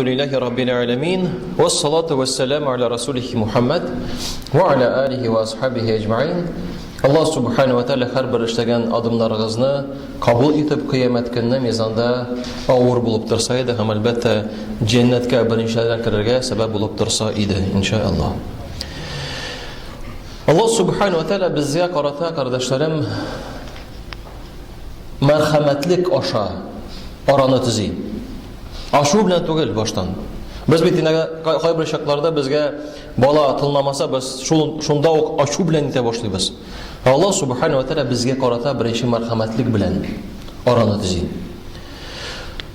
Лиллахи раббил аламин. Вассалату вассаламу аля расулихи Мухаммад ва аля алихи ва асхабихи аҗмаин. Аллаһ субхану ва тааля һәрбер эшләгән адымнарыгызны кабул итеп, кыямәт көнне мизанда авыр булып торса иде һәм әлбәттә җәннәткә беренчеләрдән керергә сәбәп булып торса иде, иншааллаһ. Аллаһ субхану ва тааля безгә карата, кардәшләрем, мәрхәмәтлек аша араны төзи. Ашу белән түгел баштан. Без бит инде кайбер чакларда безгә бала тыңламаса, без шул шунда ук ачу белән итә башлыйбыз. Аллаһ субхану ва тааля безгә карата беренче мәрхәмәтлек белән араны төзи.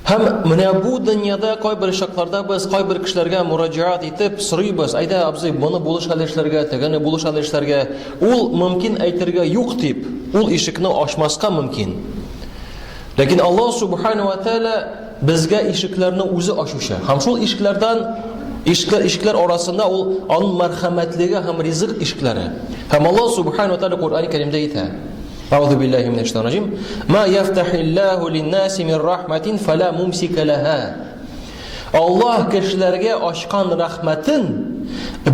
Һәм менә бу дөньяда кайбер чакларда без кайбер кешеләргә мураҗаат итеп сорыйбыз, әйдә, абзый, моны булыш әле эшләргә, тегене булыш әле эшләргә. Ул мөмкин әйтергә юк дип, ул ишекне ачмаска мөмкин. Ләкин Аллаһ субхану ва тааля безгә ишекләрне үзе ачучы. Һәм шул ишекләрдән ишекләр, ишекләр арасында ул аның мәрхәмәтлеге һәм ризык ишекләре. Һәм Аллаһ субхану ва тааля Коръән Кәримдә әйтә: Әгъузу биллаһи минәш шайтанир раҗим. Ма яфтахиллаху линнаси мин рахматин фала мумсика лаха. Аллаһ кешеләргә ачкан рәхмәтен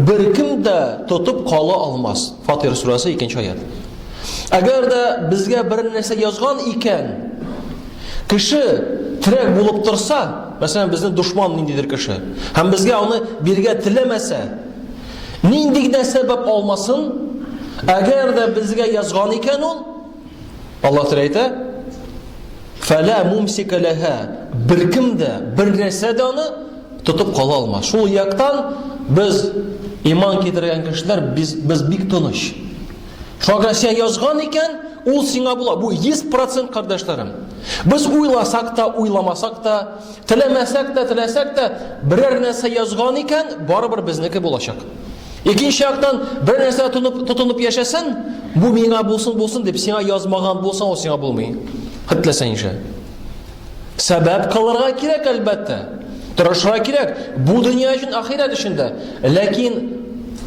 беркем дә тотып кала алмас. Фатир сүрәсе 2 аят. Әгәр дә безгә бер нәрсә язган икән, кеше терәк булып торса, мәсәлән, безнең дошман ниндидер кеше, һәм безгә аны биргә теләмәсә, Нинди генә сәбәп алмасын, әгәр дә безгә язган икән ул, Аллаһ Тәгалә әйтә, "Фәлә мумсика ләһа", беркем дә, бер нәрсә дә аны тотып кала алмас. Шул яктан без иман китергән кешеләр без, без бик тыныч. Шуңа күрә сиңа язган икән, ул сиңа була. Бу 100% кардәшләрем. Без уйласак та, уйламасак та, Теләмәсәк тә, теләсәк тә, берәр нәрсә язган икән, барыбер безнеке булачак. Икенче яктан, бер нәрсә тотынып, тотынып яшәсәң, бу миңа булсын, булсын дип, сиңа язмаган булса, ул сиңа булмый. Хәт теләсәң нишлә. Сәбәп кылырга кирәк, әлбәттә. Тырышырга кирәк. Бу дөнья өчен, ахирәт өчен дә. Ләкин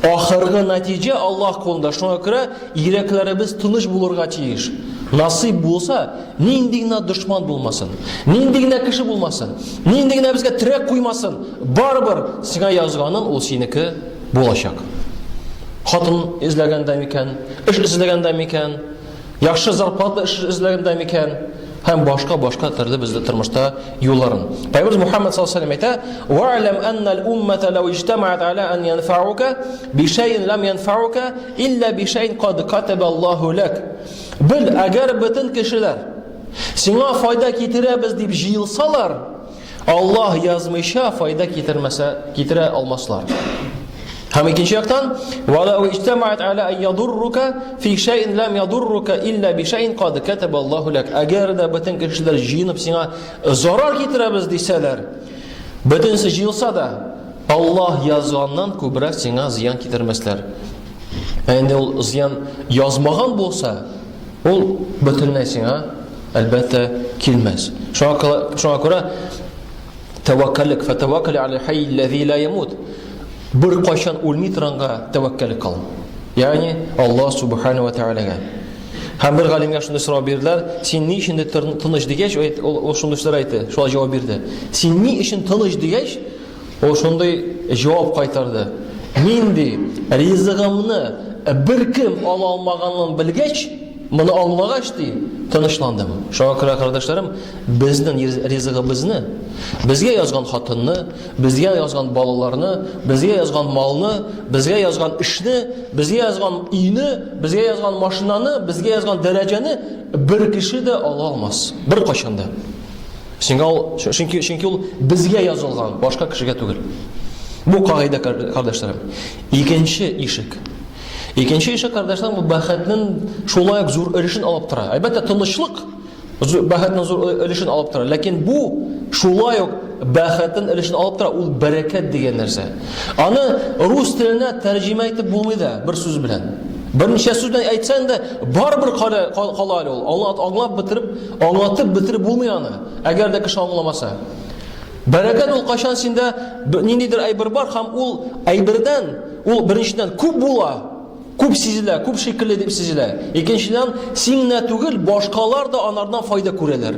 ахыргы нәтиҗә Аллаһ кулында. Шуңа күрә йөрәкләребез тыныч булырга тиеш. Насыйп булса, Нинди генә дошман булмасын, нинди генә кеше булмасын, нинди генә безгә терәк куймасын, барыбер сиңа язганын ул синеке булачак. Хатын эзләгәндә микән, эш эзләгәндә микән, яхшы зарплата эш эзләгәндә микән, һәм башка-башка төрле бездә тормышта юлларын. Пәйгамбер Мухаммад саллаллаху алейһи әйтә: "Ва'лам анна ал-уммата лау иҗтамаат ала ан янфa'ука би шай'ин лам янфa'ука илла би шай'ин кад катаба Аллаху лак." Бел, әгәр бөтен кешеләр сиңа файда китерәбез дип җыелсалар, Аллаһ язмыйча файда китермәсә, китерә алмаслар. Һәм икенче яктан, «Валау иҗтамаат аля ан ядуррука фи шай'ин лам ядуррука илла би шай'ин кад катаба Аллаһу лак». Әгәр дә бөтен кешеләр җыенып сиңа зарар китерәбез дисәләр, бөтенесе җыелса да, Аллаһ язганнан күбрәк сиңа зыян китермәсләр. Ә инде ул зыян язмаган булса, ул бөтенләй сиңа, әлбәттә, килмәс. Шуңа, шуңа күрә тәвәккәллек, фәтәвәккәл аля хәйй ләзи ла ямут. Бер кайчан үлми торганга тәвәккәллек кыл. Ягъни Аллаһ субхану ва таалагә. Һәм бер галимгә шундый сорау бирделәр, син ни өчен тыныч дигәч, ул шундый сүзләр әйтте, шулай җавап бирде. Син ни өчен тыныч дигәч, Ул шундый җавап кайтарды. Мин ди, ризыгымны беркем ала алмаганын белгәч, моны аңлагач ди, тынычландым. Шуңа күрә, кардәшләрем, безнең ризыгыбызны, безгә язган хатынны, безгә язган балаларны, безгә язган малны, безгә язган эшне, безгә язган өйне, безгә язган машинаны, безгә язган дәрәҗәне бер кеше дә ала алмас. Беркайчан да. Сиңа ул, чөнки, чөнки ул безгә язылган, башка кешегә түгел. Бу кагыйдә, кардәшләрем. Икенче ишек. Икенче ишек, кардәшләрем, бу бәхетнең шулай ук зур өлешен алып тора. Әлбәттә, тынычлык бәхетнең зур өлешен алып тора. Ләкин бу шулай ук бәхетнең өлешен алып тора, ул бәрәкәт дигән нәрсә. Аны рус теленә тәрҗемә итеп булмый да бер сүз белән. Берничә сүз белән әйтсәң дә, барыбер кала, кала әле ул. Аңлат, аңлап бетереп, аңлатып бетереп булмый аны. Әгәр дә кеше аңламаса. Бәрәкәт ул кайчан синдә ниндидер әйбер бар һәм ул әйбердән ул беренчедән күп була, күп сизелә, күп шикелле дип сизелә. Икенчедән, син генә түгел, башкалар да анардан файда күрәләр.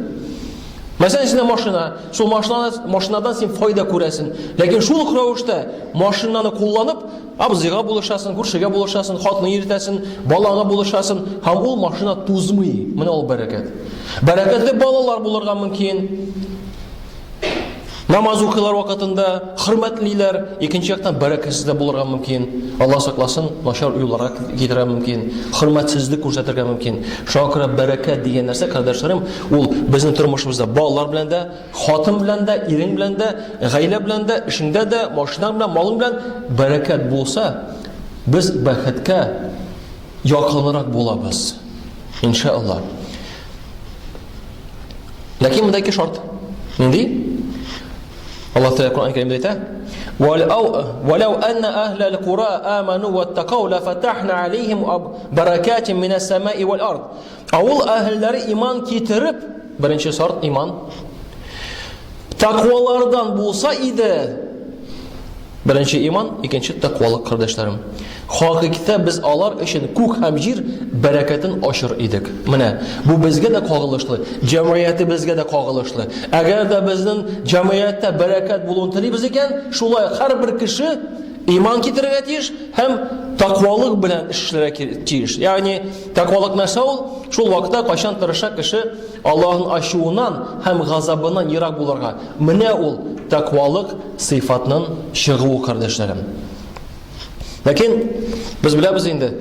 Мәсәлән, синдә машина, шул машинаны, машинадан син файда күрәсең. Ләкин шул ук рәвештә машинаны кулланып, абзыйга булышасың, күршегә булышасың, хатыны йөртәсең, балаңа булышасың, һәм ул машина тузмый. Менә ул бәрәкәт. Бәрәкәтле балалар булырга мөмкин. Намаз укыйлар вакытында хөрмәтлиләр, икенче яктан бәрәкәтсез дә булырга мөмкин. Алла сакласын, начар юлларга китерергә мөмкин, хөрмәтсезлек күрсәтергә мөмкин. Шуңа күрә бәрәкәт дигән нәрсә, кардәшләрем, ул безнең тормышыбызда балалар белән дә, хатын белән дә, ирең белән дә, гаилә белән дә, эшеңдә дә, машинаң белән, малың белән бәрәкәт булса, без бәхеткә якынрак булабыз. Иншалла. Ләкин монда ике шарт. Нинди? Аллаһ Тәгалә Коръән Кәримдә әйтә: "Валау анна ахлал кура аману ваттакау лафатахна алейхим баракатин минас самаи вал ард". Авыл әһелләре иман китереп, беренче шарт иман. Тәкъвалардан булса иде, Беренче иман, икенче тәкъвалык, кардәшләрем. Хакыйкатьтә без алар өчен күк һәм җир бәрәкәтен ачыр идек. Менә бу безгә дә кагылышлы, җәмгыятебезгә дә кагылышлы. Әгәр дә безнең җәмгыятьтә бәрәкәт булуын телибез икән, шулай һәрбер кеше иман китерергә тиеш һәм тәкъвалык белән эш эшләргә тиеш. Ягъни тәкъвалык нәрсә ул? Шул вакытта кайчан тырыша кеше Аллаһның ачуыннан һәм газабыннан ерак булырга. Менә ул тәкъвалык сыйфатның чыгуы, кардәшләрем. Ләкин без беләбез инде,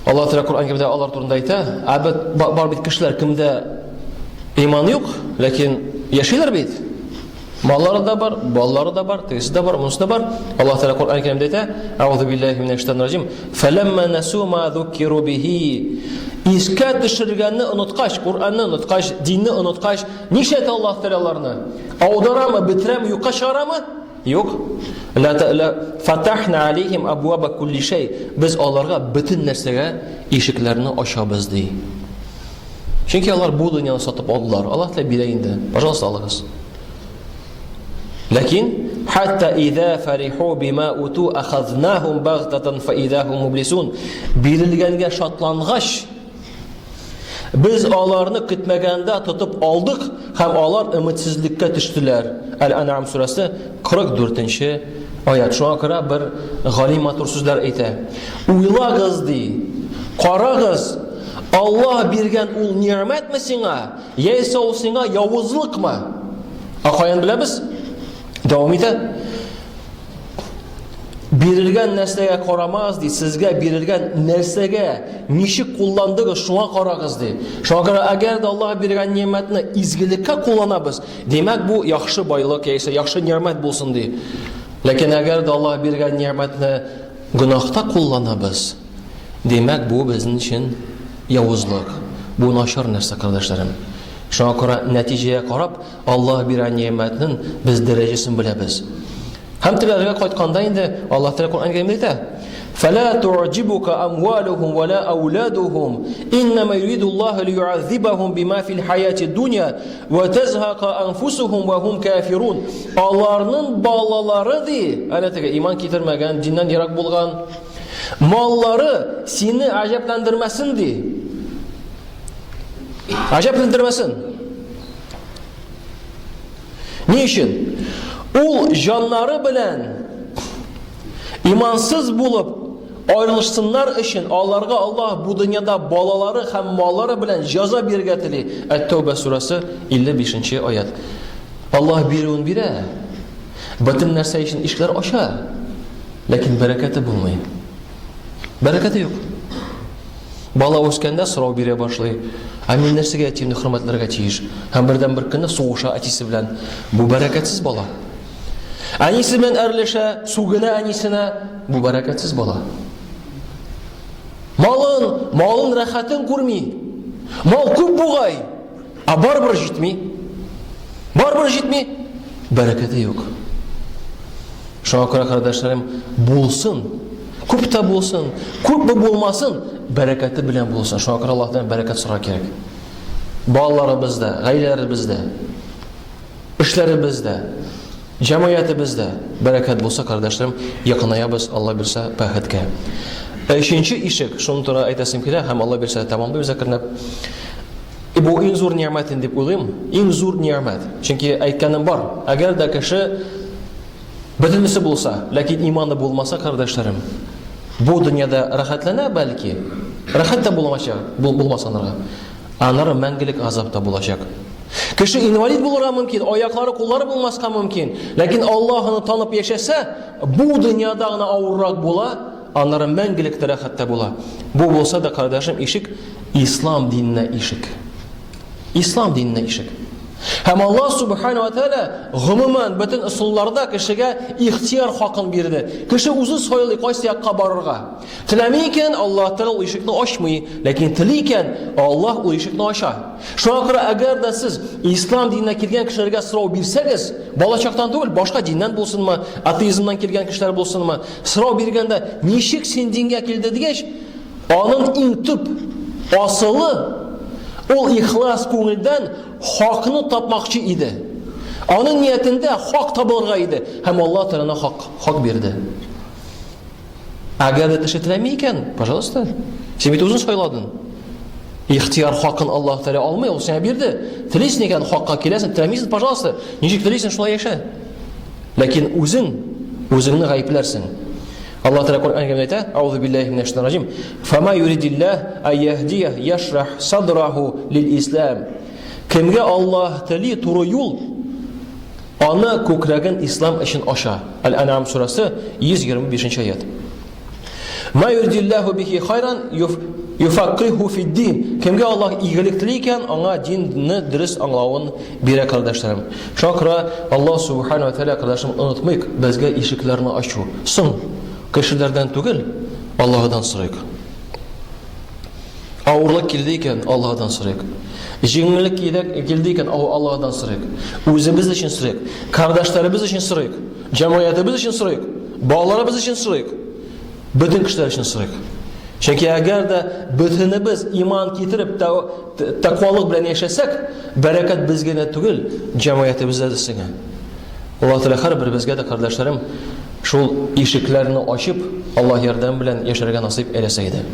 Аллаһ Тәгалә Коръән Кәримдә алар турында әйтә, ә бит бар бит кешеләр, кемдә иман юк, ләкин яшиләр бит. Маллары да бар, балалары да бар, тегесе дә бар, монысы да бар. Аллаһ Тәгалә Коръән Кәримдә әйтә: "Аузу биллаһи минәш шайтанир раҗим. Фәләмма насу ма зуккиру бихи." Искә төшергәнне оныткач, Коръәнне оныткач, динне оныткач, нишләтә Аллаһ Тәгалә аларны? Аударамы, бетерәме, юкка чыгарамы? Юк. Ла ла фатахна алейхим абваба кулли шәй. Без аларга бөтен нәрсәгә ишекләрне ачабыз ди. Чөнки алар бу дөньяны сатып алдылар. Аллаһ Тәгалә бирә инде. Пожалуйста, алыгыз. Ләкин хәтта иза фариху бима уту ахазнахум багтатан фа иза хум мублисун. Бирелгәнгә шатлангач, Без аларны көтмәгәндә тотып алдык һәм алар өметсезлеккә төштеләр. Әл-Ан'ам сүрәсе 44-нче аят. Шуңа күрә бер галим матур сүзләр әйтә. Уйлагыз ди. Карагыз, Аллаһ биргән ул нигъмәтме сиңа, яисә ул сиңа явызлыкмы? Ә каян беләбез? Дәвам итә. Бирелгән нәрсәгә карамагыз ди, сезгә бирелгән нәрсәгә ничек кулландыгыз, шуңа карагыз ди. Шуңа күрә әгәр дә Аллаһ биргән нигъмәтне изгелеккә кулланабыз, димәк бу яхшы байлык яисә яхшы нигъмәт булсын ди. Ләкин әгәр дә Аллаһ биргән нигъмәтне гөнаһта кулланабыз, димәк бу безнең өчен явызлык. Бу начар нәрсә, кардәшләрем. Шуңа күрә нәтиҗәгә карап, Аллаһ биргән нигъмәтнең без дәрәҗәсен беләбез. Һәм телләргә кайтканда инде Аллаһ Тәгалә Коръән Кәримдә әйтә: "Фала ту'җибука амвалухум ва ла ауладухум, иннама юриду Аллаһу лию'аззибахум бима фил хаяти дуня ва тазһака анфусухум ва хум кафирун". Аларның балалары ди, әнә теге иман китермәгән, диннән ерак булган маллары сине гаҗәпләндермәсен ди. Гаҗәпләндермәсен. Ни өчен? Ул җаннары белән имансыз булып аерылышсыннар өчен аларга Аллаһ бу дөньяда балалары һәм маллары белән җәза бирергә тели. Әт-Тәүбә сүрәсе 55 аят. Аллаһ бирүен бирә. Бөтен нәрсә өчен ишекләр ача. Ләкин бәрәкәте булмый. Бәрәкәте юк. Бала үскәндә сорау бирә башлый. Ә мин нәрсәгә әтиемне хөрмәтләргә тиеш? Һәм бердән бер көнне сугыша әтисе белән. Бу бәрәкәтсез бала. Әнисе белән әрләшә, сүгенә әнисенә. Бу бәрәкәтсез бала. Малын, малын рәхәтен күрми. Мал күп бугай, ә барыбер җитми. Барыбер җитми. Бәрәкәте юк. Шуңа күрә, кардәшләрем, булсын, күп тә булсын, күпме булмасын, бәрәкәте белән булсын. Шуңа күрә Аллаһтан бәрәкәт сорарга кирәк. Балаларыбызда, гаиләләребездә, эшләребездә, җәмгыятебездә бәрәкәт булса, кардәшләрем, якынаябыз, Алла бирсә, бәхеткә. Өченче ишек, шуны турында әйтәсем килә һәм Алла бирсә, тәмамлыйбыз әкренләп. Бу иң зур нигъмәт инде дип уйлыйм. Иң зур нигъмәт. Чөнки әйткәнем бар, әгәр дә кеше бөтенесе булса, ләкин иманы булмаса, кардәшләрем, бу дөньяда рәхәтләнә бәлки, рәхәт тә булмачак, булмас анарга. Анары мәңгелек азап та булачак. Кеше инвалид булырга мөмкин, аяклары, куллары булмаска мөмкин, ләкин Аллаһ аны танып яшәсә, бу дөньяда гына авыррак була, Аннары мәңгелек тә рәхәттә була. Бу булса да, кардәшем, ишек ислам диненә ишек. Ислам диненә ишек. Һәм Аллаһ субхану ва тааля гомумән бөтен ысулларда кешегә ихтияр хакын бирде. Кеше үзе сайлый кайсы якка барырга. Теләми икән, Аллаһ Тәгалә ул ишекне ачмый, ләкин тели икән, Аллаһ ул ишекне ача. Шуңа күрә әгәр дә сез ислам диненә килгән кешеләргә сорау бирсәгез, балачактан түгел, башка диннән булсынмы, атеизмнан килгән кешеләр булсынмы, Сорау биргәндә, ничек син дингә килде дигәч, аның иң төп асылы ул ихлас күңелдән хакны тапмакчы иде. Аның ниятендә хак табылырга иде һәм Аллаһ Тәгалә хак, хак бирде. Әгәр дә кеше теләми икән, пожалуйста, син бит үзең сайладың. Ихтияр хакын Аллаһ Тәгалә алмый, ул сиңа бирде. Телисең икән, хакка киләсең, теләмисең, пожалуйста, ничек телисең, шулай яшә. Ләкин үзең үзеңне гаепләрсең. Аллаһ Тәгалә Коръән кәримдә әйтә: "Аузу биллаһи минәш шайтанир раҗим. Фама юридиллаһ аяһдия яшрах садраху лил ислам." Кемгә Аллаһ тели туры юл, аны күкрәген ислам өчен ача. Аль-Ан'ам сүрәсе 125 аят. Ма юридиллаху бихи хайран юфаккиху фиддин. Кемгә Аллаһ игелек тели икән, аңа динне дөрес аңлавын бирә, кардәшләрем. Шуңа күрә Аллаһ субхана ва тәгалә, кардәшем, онытмыйк, безгә ишекләрне ачу. Соң кешеләрдән түгел, Аллаһыдан сорыйк. Авырлык килде икән, Аллаһыдан сорыйк. Җиңеллек килде икән, Аллаһыдан сорыйк. Үзебез өчен сорыйк, кардәшләребез өчен сорыйк. Җәмгыятебез өчен сорыйк, балаларыбыз өчен сорыйк, бөтен кешеләр өчен сорыйк. Чөнки әгәр дә бөтенебез иман китереп, тәкъвалык белән яшәсәк, бәрәкәт безгә генә түгел, җәмгыятебездә дә сеңә. Аллаһ Тәгалә һәрберебезгә дә, кардәшләрем, шул ишекләрне ачып, Аллаһ ярдәме белән яшәргә насыйп әйләсә иде.